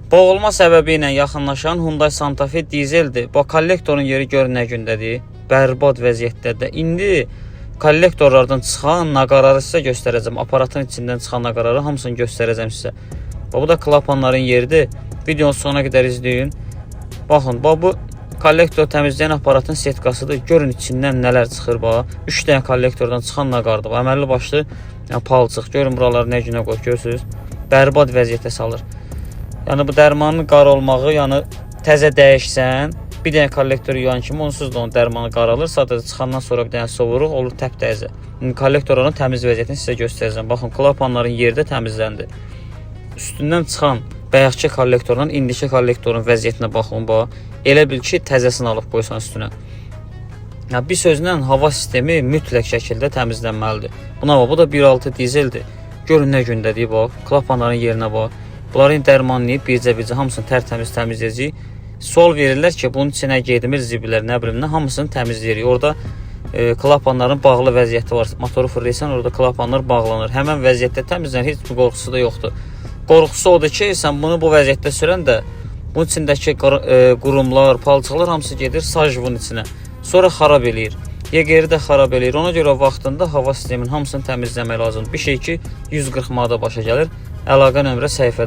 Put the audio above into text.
Boğulma səbəbi ilə yaxınlaşan Hyundai Santa Fe dizeldir. Bu kollektorun yeri gör nə gündədir. Bərbad vəziyyətdədir. İndi kollektorlardan çıxan naqarları sizə göstərəcəm. Aparatın içindən çıxan naqarları hamısını göstərəcəm sizə. Bax, bu da klapanların yeridir. Videonun sonuna qədər izləyin. Baxın, bax bu kollektor təmizləyən aparatın setkasıdır. Görün içindən nələr çıxır bax. 3 dənə kollektordan çıxan naqardır. Bax, əməlli başlı yəni, palçıq. Görün buraları nə günə qoyub görürsüz. Bərbad vəziyyətə salır. Yəni bu dərmanın qara olmağı, yəni təzə dəyişsən, bir dənə kollektor yuyan kimi onsuz da onun dərmanı qaralır. Sadəcə çıxandan sonra bir dənə sovuruq, olur təptəzə. İndi kollektorların təmiz vəziyyətini sizə göstərəcəm. Baxın, klapanların yeri də təmizləndi. Üstündən çıxan bayaqki kollektorla indiki kollektorun vəziyyətinə baxın bax. Elə bil ki, təzəsini alıb qoysan üstünə. Ya bir sözlə hava sistemi mütləq şəkildə təmizlənməlidir. Buna bax, bu da 1.6 dizeldir. Görün nə gündədir bax. Klapanların yerinə bax. Bunların dərmanlayıb bircə-bircə hamısını tərtəmiz təmizləyəcəyik. Sual verirlər ki, bunun içinə getmir zibillər, nə bilim nə, hamısını təmizləyirik. Orada klapanların bağlı vəziyyəti var. Motoru fırlayırsan, orada klapanlar bağlanır. Həmən vəziyyətdə təmizlənir, heç bir qorxusu da yoxdur. Qorxusu odur ki, sən bunu bu vəziyyətdə sürəndə bunun içindəki qurumlar, palçıqlar hamısı gedir sajvun içinə. Sonra xarab eləyir. EGR-i də xarab eləyir. Ona görə vaxtında hava sisteminin hamısını təmizləmək lazımdır. Bir şey ki 140 manata başa gəlir. Əlaqə nömrə səhifədə.